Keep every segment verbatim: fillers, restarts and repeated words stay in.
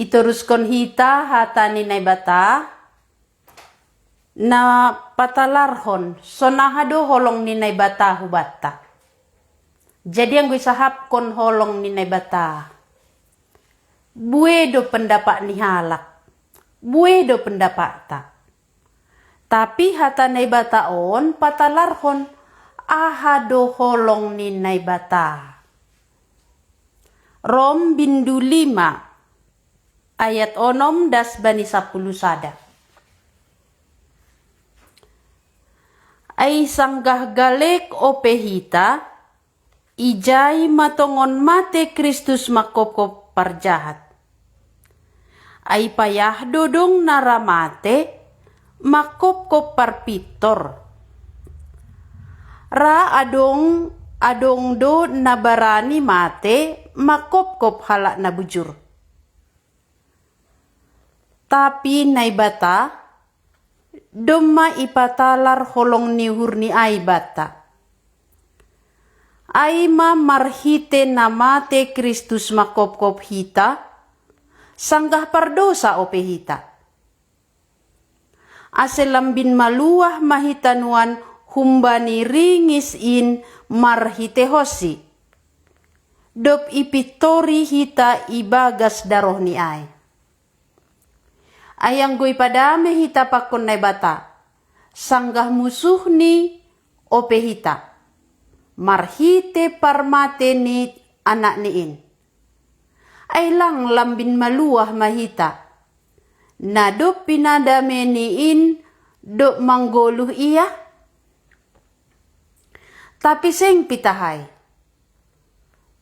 Itoruskon hita hata ni Naibata, na patalarhon sonaha do holong ni Naibata hubanta. Jadi anggo isahapkon holong ni Naibata, bue do pendapat ni halak, bue do pendapakta. Tapi hata Naibata on patalarhon aha do holong ni Naibata. Rom bindu lima ayat onom das bani sapuluh sada. Ai sanggah galek ope hita, ijai ma tongon mate Kristus mangkopkop parjahat. Ai payah do dong na ra mate mangkopkop parpintor. Ra adong, adong do na barani mate mangkopkop halak na bujur. Tapi Naibata domma ipatalar holong ni uhurni ai banta. Ai ma marhite na mate Kristus mangkopkop hita, sanggah pardosa ope hita. Ase lambin maluah ma hita nuan humbani ringis in marhitehonsi, dob ipintori hita ibagas darohni ai. Ai anggo ipadame hita pakon Naibata, sanggah musuhni ope hita, marhite parmate ni Anakni in. Ai lang lambin maluah ma hita, na dob pinadameni in dob manggoluh Ia? Tapi seng pitah ai.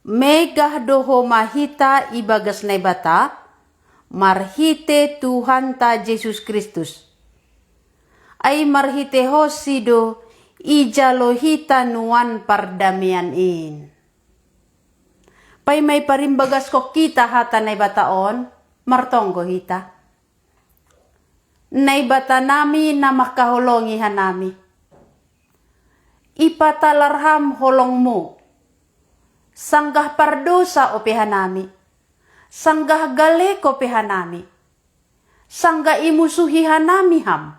Megah do homa hita ibagas Naibata, marhite Tuhanta Jesus Kristus. Ai marhitehonsi do ijalo hita nuan pardamean in. Paima iparimbagaskon hita hata Naibata on, martonggo hita. Naibatanami na mangkaholongi hanami, ipatalar Ham holongMu, sanggah pardosa ope hanami, sanggah galek ope hanami, sanggah imusuhi hanami Ham.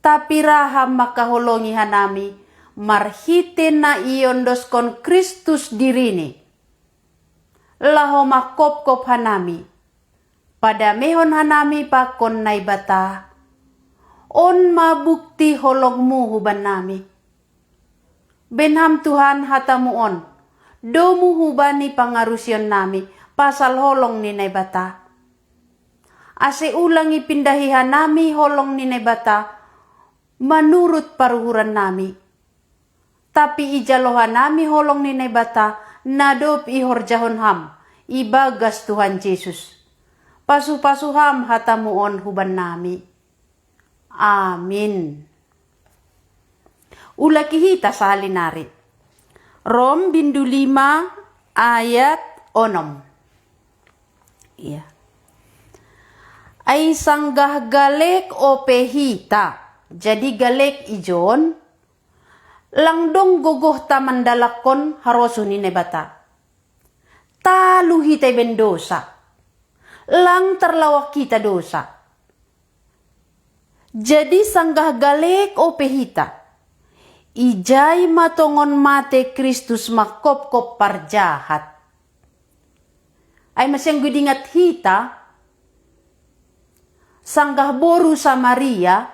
Tapi ra Ham mangkaholongi hanami marhite na iondoskon Kristus diriNi, laho mangkopkop hanami, padamehon hanami pakon Naibata. On ma bukti holongMu hubannami. Baen Ham Tuhan hataMu on, domu hubani pangarusionnami pasal holong ni Naibata. Ase ulang ipindahi hanami holong ni Naibata manurut paruhurannami. Tapi ijalo hanami holong ni Naibata na dob ihorjahon Ham ibagas Tuhan Jesus. Pasupasu Ham hataMu on hubannami. Amin. Ulaki hita sahali nari. Rom bindu lima ayat onom. Iya. Ai sanggah galek ope hita, jadi galek ijon, lang dong gogohta mandalakkon harosuh ni Naibata. Talu hita ibaen dosa. Lang tarlawak hita dosa. Jadi sanggah galek ope hita, ijai ma tongon mate Kristus mangkopkop parjahat. Ai masianggo idingat hita, sanggah boru Samaria,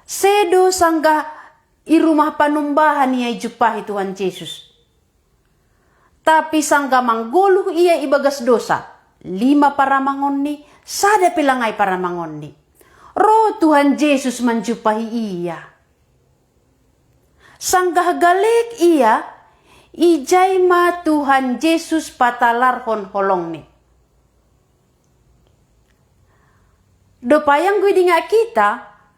sedo sanggah i rumah panumbahan ia ijumpahi Tuhan Jesus. Tapi sanggah manggoluh ia ibagas dosa, lima paramangonni, sada pe lang ai paramangonni. Ro Tuhan Jesus manjumpahi ia. Sanggah galek ia, ijai ma Tuhan Jesus patalarhon holongni. Dob ai anggo idingat hita,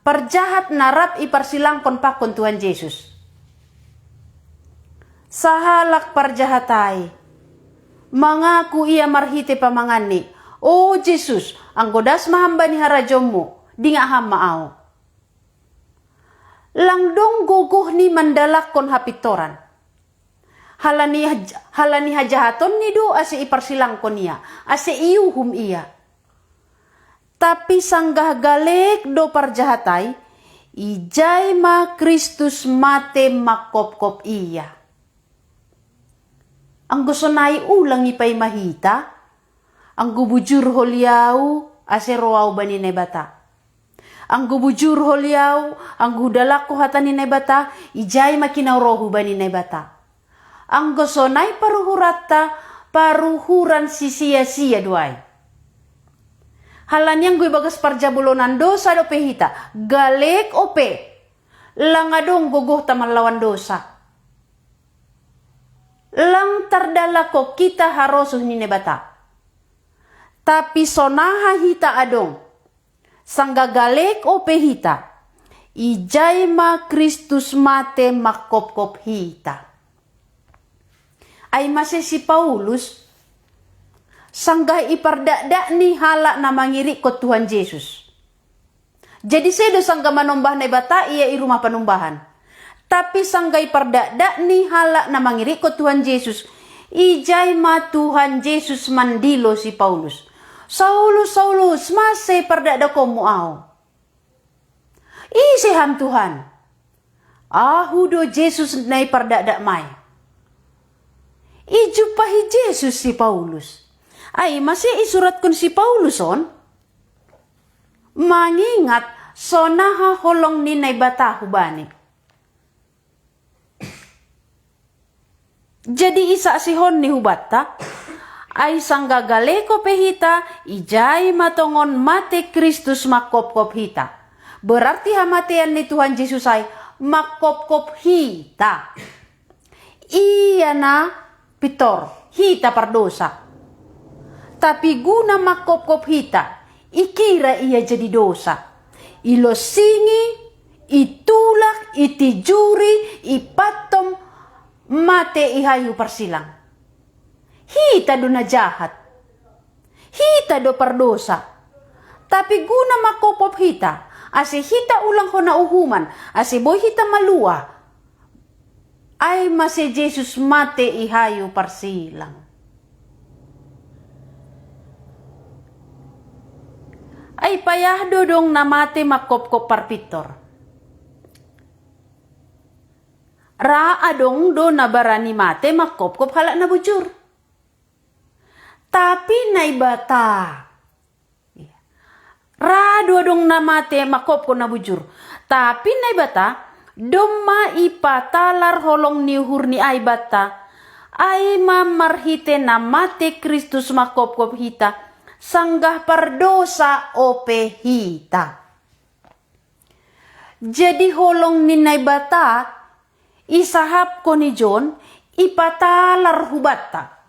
parjahat na rap iparsilangkon pakon Tuhan Jesus. Sahalak parjahat ai, mangaku ia marhite pamanganni, "O Jesus, anggo das ma Ham bani harajaonMu, dingat Ham ma ahu." Lang dong gogohni mandalakkon hapintoran. Halani, halani hajahatonni do ase iparsilangkon ia, ase iuhum ia. Tapi sanggah galek do parjahat ai, ijai ma Kristus mate mangkopkop ia. Anggo sonai ulang ipaima hita, anggo bujur holi au, ase ro au bani Naibata. Anggo bujur holi au, anggo hudalangko hata ni Naibata, ijai ma kinaa rohu bani Naibata. Anggo sonai paruhuranta, paruhuran sisia-sia do ai. Halani anggo ibagas parjabolonan dosa dope hita, galek ope, lang adong gogohta mallawan dosa. Lang tardalangko hita harosuh ni Naibata. Tapi sonaha hita adong, sanggah galek ope hita, ijai ma Kristus mate mangkopkop hita. Ai mase si Paulus, sanggah ipardakdakni halak na mangirikkon Tuhan Jesus. Jadi sedo sanggah manombah Naibata ia i rumah panumbahan. Tapi sanggah ipardakdakni halak na mangirikkon Tuhan Jesus, ijai ma Tuhan Jesus mandilo si Paulus. Saulus, Saulus, mase pardakdakonmu au? Ise ham Tuhan? Ahu do Jesus na ipardakdakmai. Ijumpahi Jesus si Paulus. Ai mase isuratkon si Paulus on? Mangingat sonaha holong ni Naibata hubani. Jadi isaksihon ni hubanta, ai sanggah galek ope hita, ijai ma tongon mate Kristus mangkopkop hita. Berarti hamatean ni Tuhan Jesus ai mangkopkop hita. Ia na pintor, hita pardosa. Tapi guna mangkopkop hita, ikira ia jadi dosa. Ilossingi, itulak, itijuri, ipattom, mate i hayu parsilang. Hita do na jahat. Hita do pardosa. Tapi guna mangkopkop hita, ase hita ulang hona uhuman, ase boi hita malua. Ai mase Jesus mate i hayu parsilang. Ai payah do dong na mate mangkopkop parpintor. Ra adong do na barani mate mangkopkop halak na bujur. Tapi Naibata. Ra do adong na mate mangkopkop na bujur. Tapi Naibata, domma ipatalar holong ni uhurni ai banta. Ai ma marhite na mate Kristus mangkopkop hita, sanggah pardosa ope hita. Jadi holong ni Naibata, isahapkon i jon, ipatalar hubanta.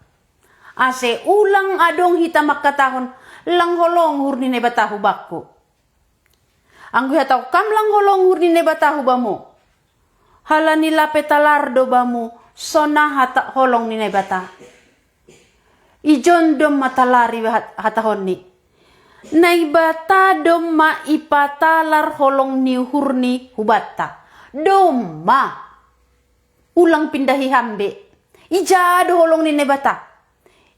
Ase ulang adong hita mangkatahon, lang holong uhur ni Naibata hubakku. Anggo ihatahon kam lang holong uhur ni Naibata hubamu. Halani lape talar do bamu, sonaha holong ni Naibata. I jon domma talar ihat-, hatahonni. Naibata domma ipatalar holong ni uhurni hubanta. Domma. Ulang pindahi ham be. Ija do holong ni Naibata.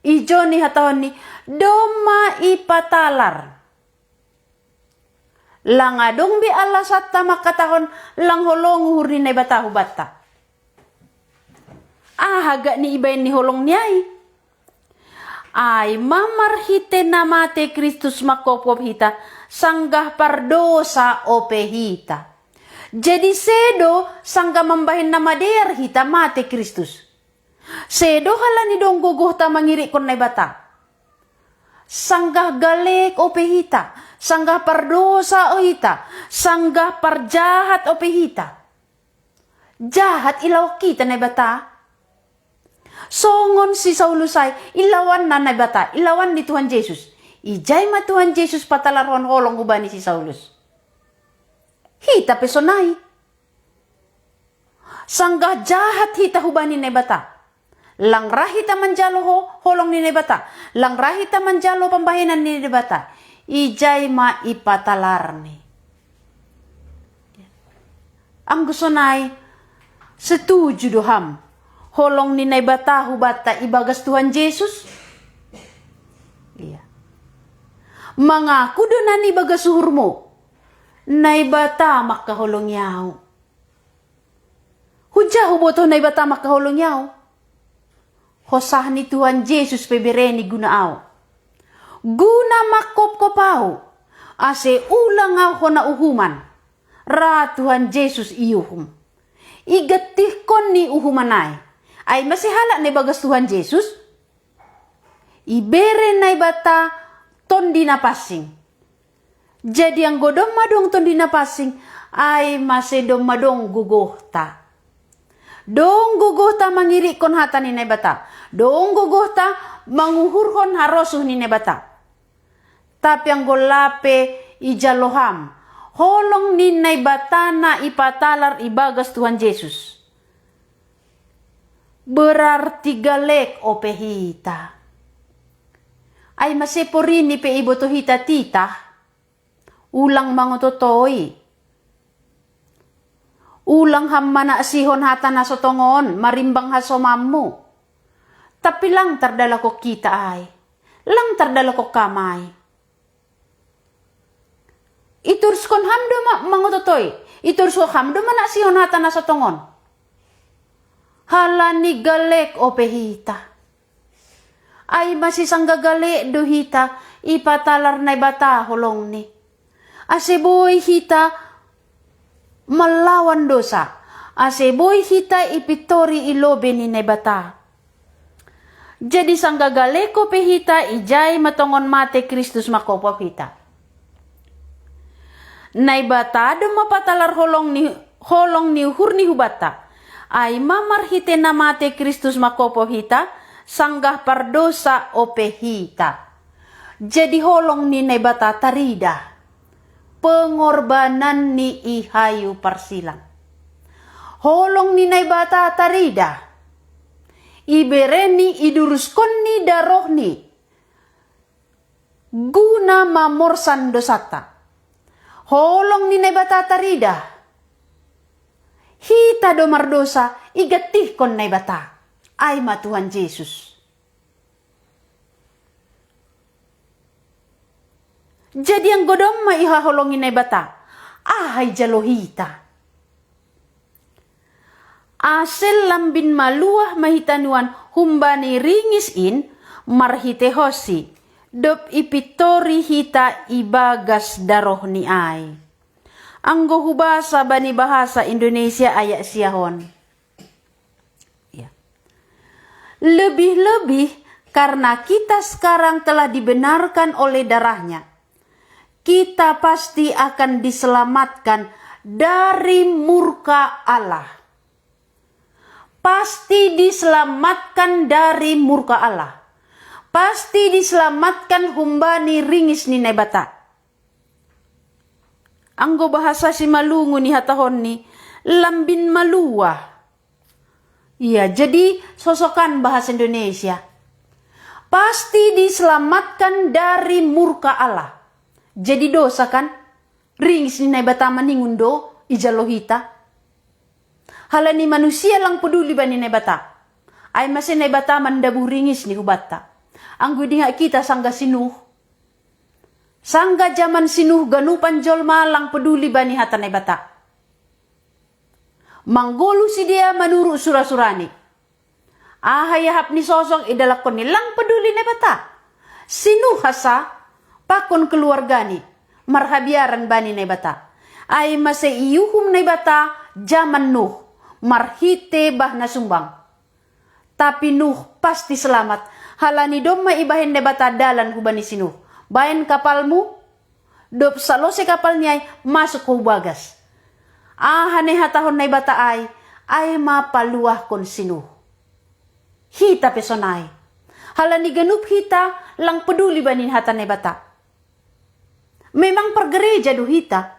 I jon ihatahonni, domma ipatalar. Lang adong be alasanta mangkatahon lang holong uhur ni Naibata hubanta. Aha gak ni ibaen ni holong ni ai? Ai ma marhite na mate Kristus mangkopkop hita, sanggah pardosa ope hita. Jadi sedo sanggah mambahen na madear hita mate Kristus. Sedo halani dong gogohta mangirikkon Naibata. Sanggah galek ope hita, sanggah pardosa o hita, sanggah parjahat ope hita. Jahat ilawan hita Naibata. Songon si Saulus ai, ilawanna Naibata, ilawan ni Tuhan Jesus. Ijai ma Tuhan Jesus patalarhon holong hubani si Saulus. Hita pe sonai. Sanggah jahat hita hubani Naibata. Lang ra hita manjalo ho-, holong ni Naibata. Lang ra hita manjalo pambahenan ni Naibata. Ijai ma ipatalarni. Anggo sonai, setuju do ham. holong ni Naibata hubata ibagas Tuhan Jesus? Iya. Mangaku do nani ibagas uhurmu, Naibata mangkaholongi au. Huja hubotoh Naibata mangkaholongi au? Hosah ni Tuhan Jesus pe bereni guna au. Guna mangkopkop au, ase ulang au hona uhuman. Ra Tuhan Jesus iuhum. Igettihkon ni uhuman ai. Ai mase halak na ibagas Tuhan Jesus, ibere Naibata Tondi Napansing. Jadi anggo domma dong Tondi Napansing, ai mase domma dong gogohta. Dong gogohta mangirikkon hata ni Naibata. Dong gogohta manguhurhon harosuh ni Naibata. Tapi anggo lape ijalo ham holong ni Naibata na ipatalar ibagas Tuhan Jesus, berarti galek ope hita. Ai mase porini pe iboto hita titah, ulang mangototoi. Ulang ham manaksihon hata na so tongon marimbang hasomammu. Tapi lang tardalakon hita ai. Lang tardalakon ham ai. Ituruskon ham do ma-, mangototoi. Ituruskon ham do manaksihon hata na so tongon. Halani galek ope hita. Ai mase sangga galek do hita ipatalar Naibata holongni. Ase boi hita mallawan dosa. Ase boi hita ipintori i lobe ni Naibata. Jadi sangga galek ope hita, ijai ma tongon mate Kristus mangkopkop hita. Naibata domma patalar holong ni, holong ni uhurni hubanta. Ai ma marhite na mate Kristus mangkopkop hita, sanggah pardosa ope hita. Jadi holong ni Naibata tarida. Pengorbananni i hayu parsilang. Holong ni Naibata tarida. Ibereni, iduruskonni darohni guna mamorsan dosanta. Holong ni Naibata tarida. Hita do mardosa, igettihkon Naibata. Ai ma Tuhan Jesus. Jadi anggo domma ihaholongi Naibata, aha ijalo hita? Ase lambin maluah ma hita nuan humbani ringis in marhitehonsi, dob ipintori hita ibagas darohni ai. Anggo hubasa bani bahasa Indonesia ayat siahon. Ya. Lebih-lebih karena kita sekarang telah dibenarkan oleh darahnya, kita pasti akan diselamatkan dari murka Allah. Pasti diselamatkan dari murka Allah. Pasti diselamatkan humbani ringis ni Naibata. Anggo bahasa Simalungun ihatahonni, lambin maluah. Iya, jadi sosokan bahasa Indonesia. Pasti diselamatkan dari murka Allah. Jadi dosa kan? Ringis ni Naibata maningon do ijalo hita. Halani manusia lang peduli bani Naibata. Ai mase Naibata mandabuh ringis ni hubanta. Anggo idingat hita sangga si Nuh. Sangga jaman si Nuh ganupan jolma lang peduli bani hata Naibata. Manggoluh sidea manurut sura-surani. Aha iahap ni sosok idalakkonni lang peduli Naibata. Si Nuh hansa pakon keluargani marhabiaran bani Naibata. Ai mase iuhum Naibata jaman Nuh marhite bah na sumbang. Tapi Nuh pasti selamat, halani domma ibahen Naibata dalan hubani si Nuh. Baen kapalmu, dob salose kapalni ai masuk ho hu bagas. Aha na ihatahon Naibata ai, ai ma paluahkon si Nuh. Hita pe sonai. Halani ganup hita lang peduli bani hata Naibata. Memang pargereja do hita.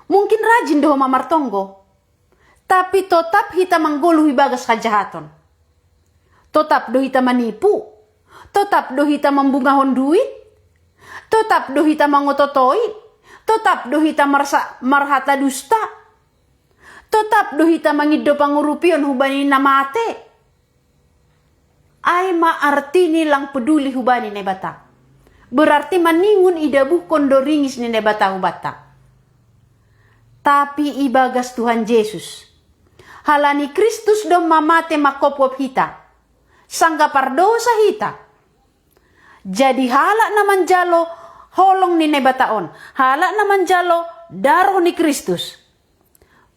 Mungkin rajin do ho mamartonggo. Tapi totap hita manggoluh ibagas hajahaton. Totap do hita manipu. Totap do hita mambungahon duit. Totap do hita mangototoi. Totap do hita marsa-, marhata dusta. Totap do hita mangido pangurupion hubani na mate. Ai ma artini lang peduli hubani Naibata. Berarti maningun idabuhkon do ringis ni Naibata hubanta. Tapi ibagas Tuhan Jesus. Halani Kristus do mamate makopkop hita. Sangga pardosa hita. Jadi halak na manjalo holong ni Naibata on, halak na manjalo daroh ni Kristus,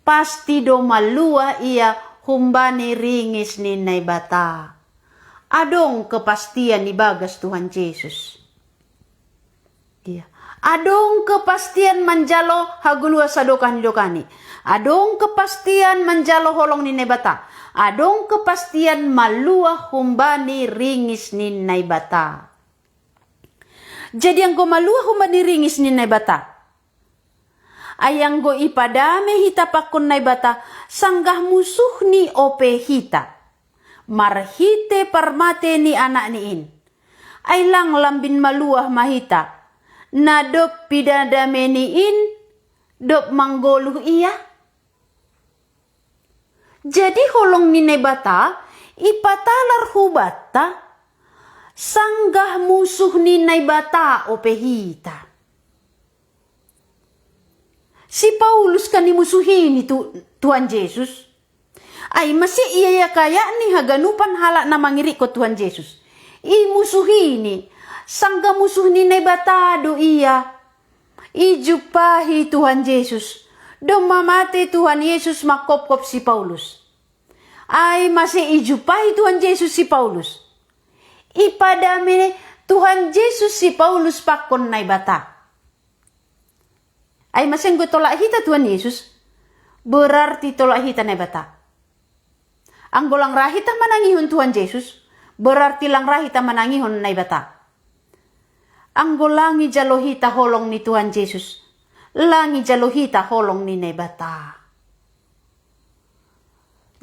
pasti do maluah ia humbani ringis ni Naibata. Adong kepastian ibagas Tuhan Jesus. Iya. Adong kepastian manjalo hagoluhan sadokah ni dokani. Adong kepastian manjalo holong ni Naibata. Adong kepastian maluah humbani ringis ni Naibata. Jadi anggo maluah humbani ringis ni Naibata, ai anggo ipadame hita pakon Naibata, sanggah musuhni ope hita marhite parmate ni anakni in, ai lang lambin maluah ma hita, na dob pidadameni in dob manggoluh ia? Jadi holong ni Naibata ipatalar hubanta, sanggah musuh ni Naibata ope hita. Si Paulus kan imusuhini tu Tuhan Jesus. Ai mase ia iakayakni haganupan halak na mangirikkon Tuhan Jesus. Imusuhini, sanggah musuh ni Naibata do ia. Ijumpahi Tuhan Jesus. Domma mate Tuhan Jesus mangkopkop si Paulus. Ai mase ijumpahi Tuhan Jesus si Paulus. Ipadame Tuhan Jesus si Paulus pakon Naibata. Ai mase anggo tolak hita Tuhan Jesus, berarti tolak hita Naibata. Anggo lang ra hita manangihon Tuhan Jesus, berarti lang ra hita manangihon Naibata. Anggo lang ijalo hita holong ni Tuhan Jesus, lang ijalo hita holong ni Naibata.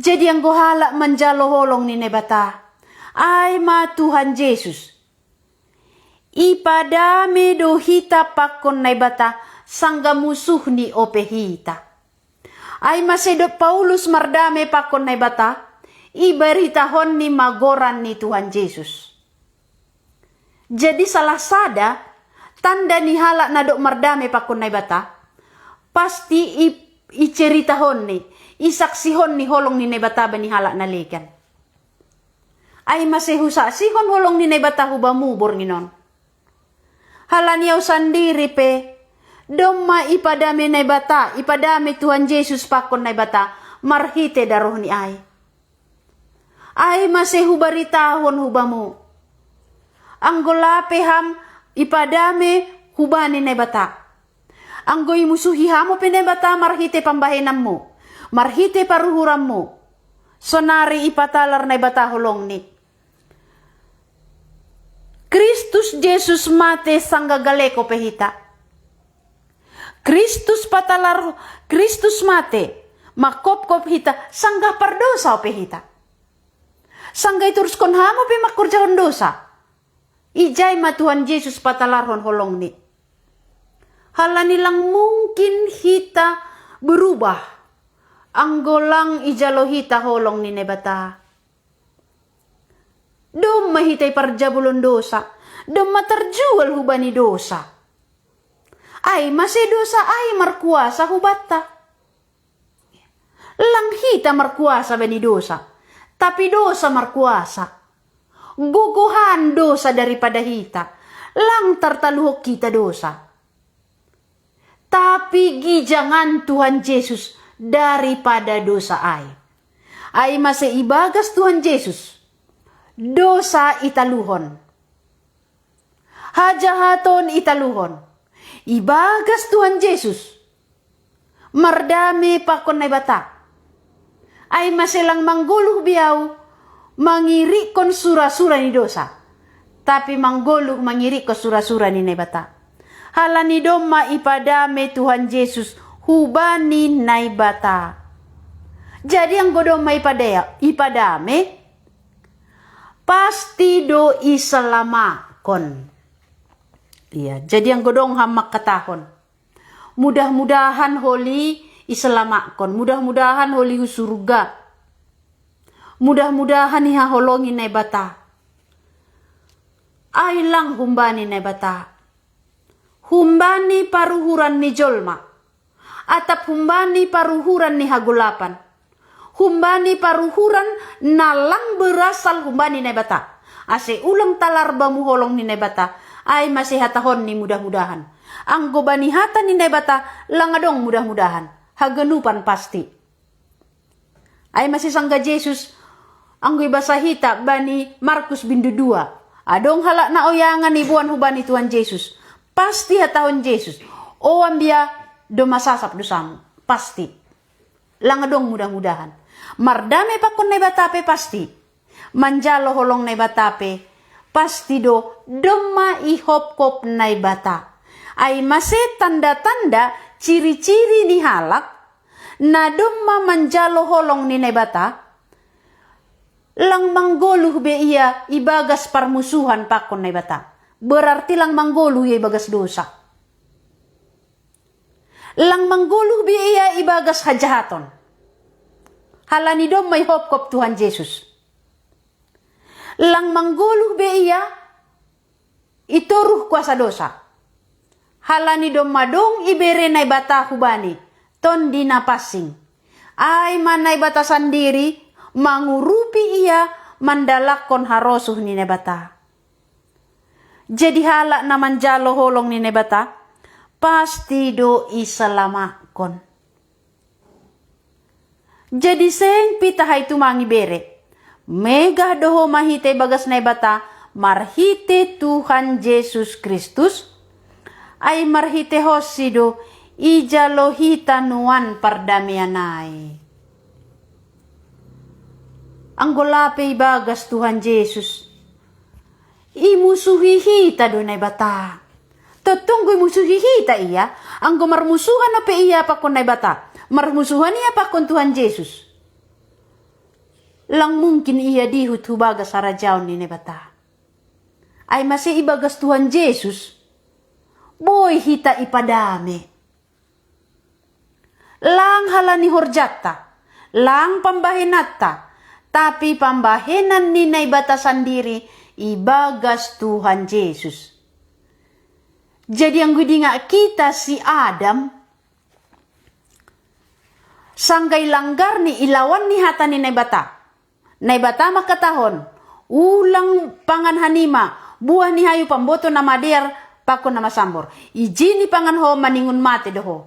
Jadi anggo halak manjalo holong ni Naibata, ai ma Tuhan Jesus. Ipadame do hita pakon Naibata, sanggah musuhni ope hita. Ai mase dob Paulus mardame pakon Naibata, ibaritahonni ma goran ni Tuhan Jesus. Jadi salah sada tanda ni halak na dob mardame pakon Naibata, pasti i, iceritahonni, isaksihonni holong ni Naibata bani halak na legan. Ai mase husaksihon holong ni Naibata hubamu borngin on. Halani au sandiri pe, domma ipadame Naibata, ipadame Tuhan Jesus pakon Naibata marhite darohni ai. Ai mase hubaritahon hubamu. Anggo lape ham ipadame hubani Naibata. Anggo imusuhi ham ope Naibata marhite pambahenanmu, marhite paruhuranmu, sonari ipatalar Naibata holongni. Kristus Jesus mate sanggah galek ope hita. Kristus patalar, Kristus mate mangkopkop hita sanggah pardosa ope hita. Sanggah ituruskon ham ope mangkorjahon dosa. Ijai ma Tuhan Jesus patalarhon holongni. Halani lang mungkin hita berubah anggo lang ijalo hita holong ni Naibata. Domma hita iparjabulon dosa, domma tarjual hubani dosa. Ai mase dosa ai markuasa hubanta. Lang hita markuasa bani dosa, tapi dosa markuasa. Gogohan dosa daripada hita, lang tartaluhon hita dosa. Tapi gijangan Tuhan Jesus daripada dosa ai. Ai mase ibagas Tuhan Jesus, dosa italuhon. Hajahaton italuhon. Ibagas Tuhan Jesus, mardame pakon Naibata. Ai mase lang manggoluh be au mangirikkon sura-sura ni dosa, tapi manggoluh mangirikkon sura-sura ni Naibata. Halani domma ipadame Tuhan Jesus hubani Naibata. Jadi anggo domma ipada, ipadame, pasti do isalamakkon. Iya, jadi anggo dong ham mangkatahon, mudah-mudahan holi Iselamakkon, mudah-mudahan holi hu surga. Mudah-mudahan ihaholongi Naibata. Ai lang humbani Naibata, humbani paruhuran ni jolma, atap humbani paruhuran ni hagolapan, humbani paruhuran na lang berasal humbani Naibata. Ase ulang talarba muholong ni Naibata, ai mase hatahon ni mudah-mudahan. Anggo bani hata ni Naibata lang adong mudah-mudahan, haganupan pasti. Ai mase sangga Jesus, anggo ibasa hita bani Markus bindu dua, adong halak na oyangan iboan hubani Tuhan Jesus. Pasti hatahon Jesus, o ambia, do masasap dosamu. Pasti. Lang adong mudah-mudahan. Mardame pakon Naibata pe pasti. Manjalo holong Naibata pe pasti do domma ihopkop Naibata. Ai mase tanda-tanda, ciri-ciri ni halak na domma manjalo holong ni Naibata, lang manggoluh be ia ibagas parmusuhan pakon Naibata. Berarti lang manggoluh ia ibagas dosa. Lang manggoluh be ia ibagas hajahaton. Halani domma ihopkop Tuhan Jesus. Lang manggoluh be ia itoruh kuasa dosa. Halani domma dong ibere Naibata hubani tondi na pansing. Ai ma Naibata sandiri mangurupi ia mandalakkon harosuh ni Naibata. Jadi halak na manjalo holong ni Naibata pasti do iselamakkon. Jadi seng pitah ai tumang ibere. Megah do ho marhite bagas Naibata marhite Tuhan Jesus Kristus, ai marhitehonsi do ijalo hita nuan pardamean ai. Anggo lape ibagas Tuhan Jesus, imusuhi hita do Naibata. Tongtong do imusuhi hita ia, anggo marmusuhan ope ia pakon Naibata, marmusuhan ia pakon Tuhan Jesus, lang mungkin ia dihut hu bagas harajaon ni Naibata. Ai mase ibagas Tuhan Jesus, boi hita ipadame. Lang halani horjanta, lang pambahenanta, tapi pambahenan ni Naibata sandiri ibagas Tuhan Jesus. Jadi anggo idingak hita si Adam, sangga ilanggarni, ilawanni hata ni Naibata, Naibata mangkatahon, ulang pangan hanima buah ni hayu pamboto na madear pakon na masambor. Ijin ipangan ho maningon mate do ho.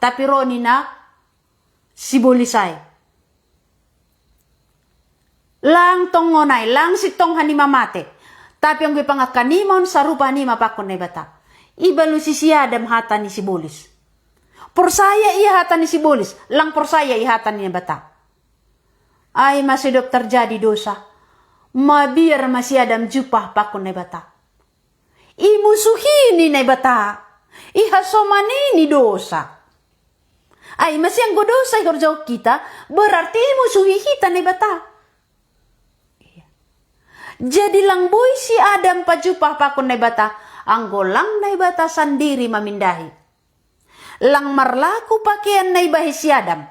Tapi ro ninna sibolis ai, lang tongon ai, lang sintong hanima mate. Tapi anggo ipangan hanima on sarupa hanima pakon Naibata. Ibalusi si Adam hata ni sibolis. Porsaya ia hata ni sibolis, lang porsaya ia hata ni Naibata. Ai mase dohot terjadi dosa, mabiar ma si Adam jumpah pakon Naibata. Imusuhini Naibata, ihasomani dosa. Ai mase anggo dosa ihorjahon hita, berarti imusuhi hita Naibata. Jadi lang boi si Adam pajumpah pakon Naibata, anggo lang Naibata sandiri mamindahi. Lang marlaku pakean na ibahen si Adam.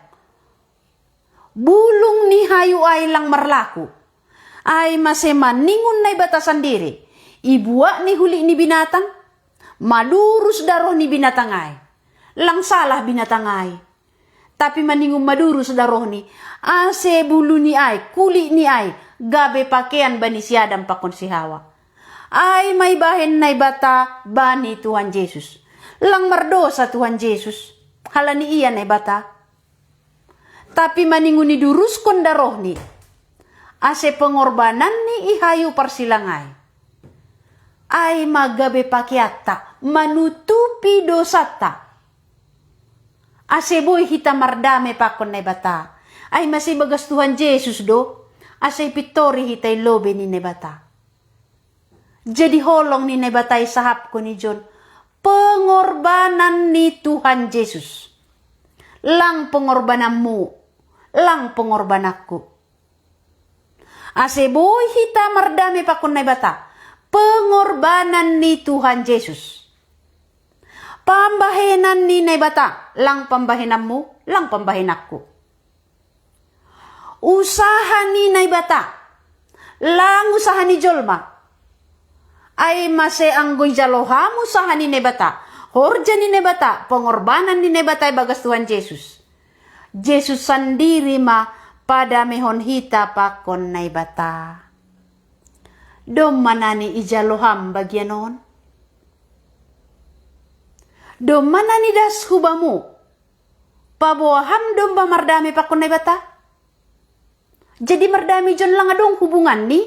Bulung ni hayu ai lang marlaku. Ai mase maningon Naibata sandiri, ibuakni hulik ni binatang, madurus daroh ni binatang ai. Lang salah binatang ai. Tapi maningon madurus darohni, ase buluni ai, kulikni ai, gabe pakean bani si Adam pakon si Hawa. Ai ma ibahen Naibata bani Tuhan Jesus. Lang mardosa Tuhan Jesus, halani ia Naibata. Tapi maningon iduruskon darohni, ase pengorbananni i hayu parsilang ai. Ai ma gabe pakeanta, manutupi dosanta. Ase boi hita mardame pakon Naibata. Ai mase ibagas Tuhan Jesus do, ase ipintori hita i lobe ni Naibata. Jadi holong ni Naibata isahapkon i jon, pengorbanan ni Tuhan Jesus. Lang pengorbananmu, lang pengorbananku. Ase boi hita mardame pakon Naibata, pengorbanan ni Tuhan Jesus. Pambahenan ni Naibata, lang pambahenanmu, Lang pambahenanku. Usaha ni Naibata, lang usaha ni jolma. Ai mase anggo ijalo ham usaha ni Naibata, horja ni Naibata, pengorbanan ni Naibata ibagas Tuhan Jesus, Jesus sandiri ma padamehon hita pakon Naibata. Domma na niijalo ham bagian on? Domma na nidas hubamu? Paboa ham domma mardame pakon Naibata? Jadi mardame jon lang adong hubunganni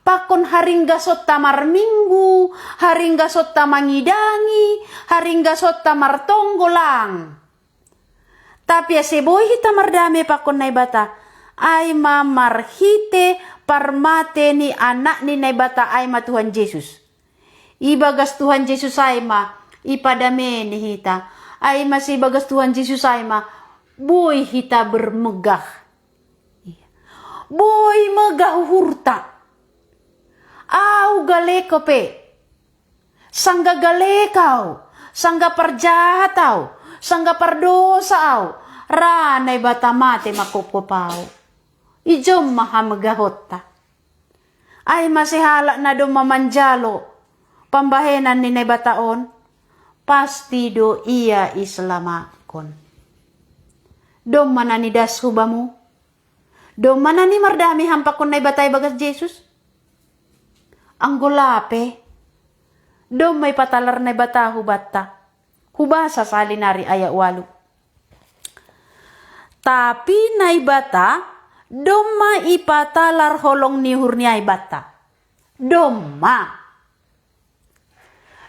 pakon haringgasonta marminggu, haringgasonta mangidangi, haringgasonta martonggo, lang. Tapi ase boi hita mardame pakon Naibata, ai ma marhite parmate ni Anak ni Naibata, ai ma Tuhan Jesus. Ibagas Tuhan Jesus ai ma ipadameni hita. Ai ma se ibagas Tuhan Jesus ai ma boi hita bermegah. Boi megah uhurta. Au galek ope. Sangga galek au, sangga parjahat au, sangga pardosa au, ra Naibata mate mangkopkop au. Ijomma hamegahonta. Ai mase halak na domma manjalo pambahenan ni Naibata on, pasti do ia iselamakkon. Domma na nidas hubamu? Domma na nimardame ham pakon Naibata ibagas Jesus? Anggo lape, domma ipatalar Naibata hubanta. Hubasa sahali nari ayat ualu. Tapi Naibata domma ipatalar holong ni uhurni ai banta. Domma.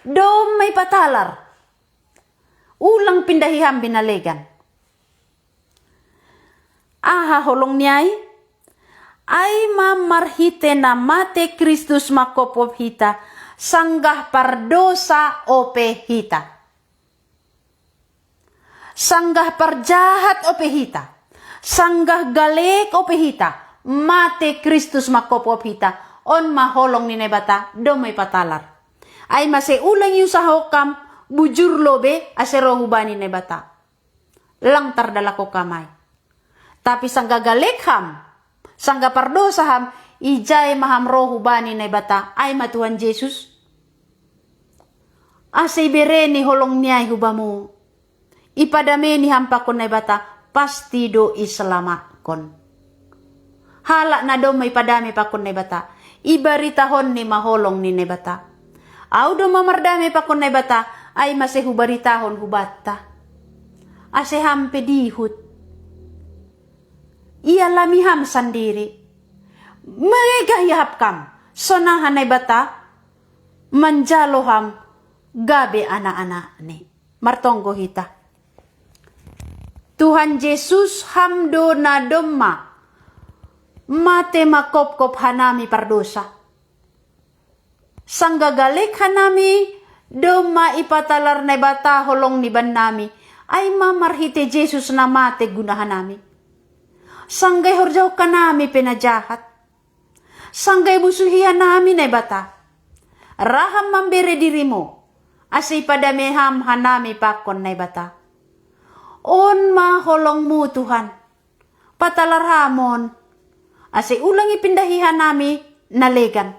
Domma ipatalar. Ulang pindahi ham be na legan. Aha holong ni ai? Ai ma marhite na mate Kristus mangkopkop hita, sanggah pardosa ope hita. Sanggah parjahat ope hita, sanggah galek ope hita, mate Kristus mangkopkop hita. On ma holong ni Naibata, domma ipatalar. Ai mase ulang iusahahon ham bujur lobe ase ro hubani Naibata. Lang tardalahon ham ai. Tapi sanggah galek ham, sanggah pardosa ham, ijai ma ham ro hubani Naibata, ai ma Tuhan Jesus? Ase ibereni holong ni ai hubamu, ipadameni ham pakon Naibata, pasti do iselamakkon. Halak na domma ipadame pakon Naibata, ibaritahonni ma holong ni Naibata. Au domma mardame pakon Naibata, ai mase hubaritahon hubanta. Ase ham pe dihut. Ialami ham sandiri. Megah iahap ham, sonaha Naibata manjalo ham gabe anak-anakni. Martonggo hita. Tuhan Jesus, ham do na domma mate mangkopkop hanami pardosa. Sanggah galek hanami, domma ipatalar Naibata holongni bannami, ai ma marhite Jesus na mate guna hanami. Sanggah ihorjahon hanami pe na jahat. Sanggah ibusuhi hanami Naibata. Ra ham mambere dirimu, ase ipadame ham hanami pakon Naibata. On ma holongmu Tuhan. Patalar ham on, ase ulang ipindahi hanami na legan.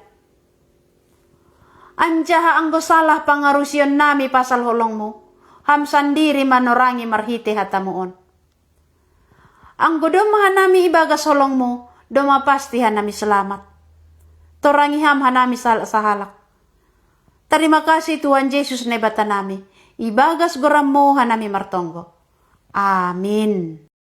Anjaha anggo salah pangarusionnami pasal holongmu, ham sandiri manorangi marhite hatamu on. Anggo domma hanami ibagas holongmu, domma pasti hanami selamat. Torangi ham hanami sahalak-sahalak. Tarima kasih Tuhan Jesus Naibatanami, ibagas goranmu hanami martonggo. Amin.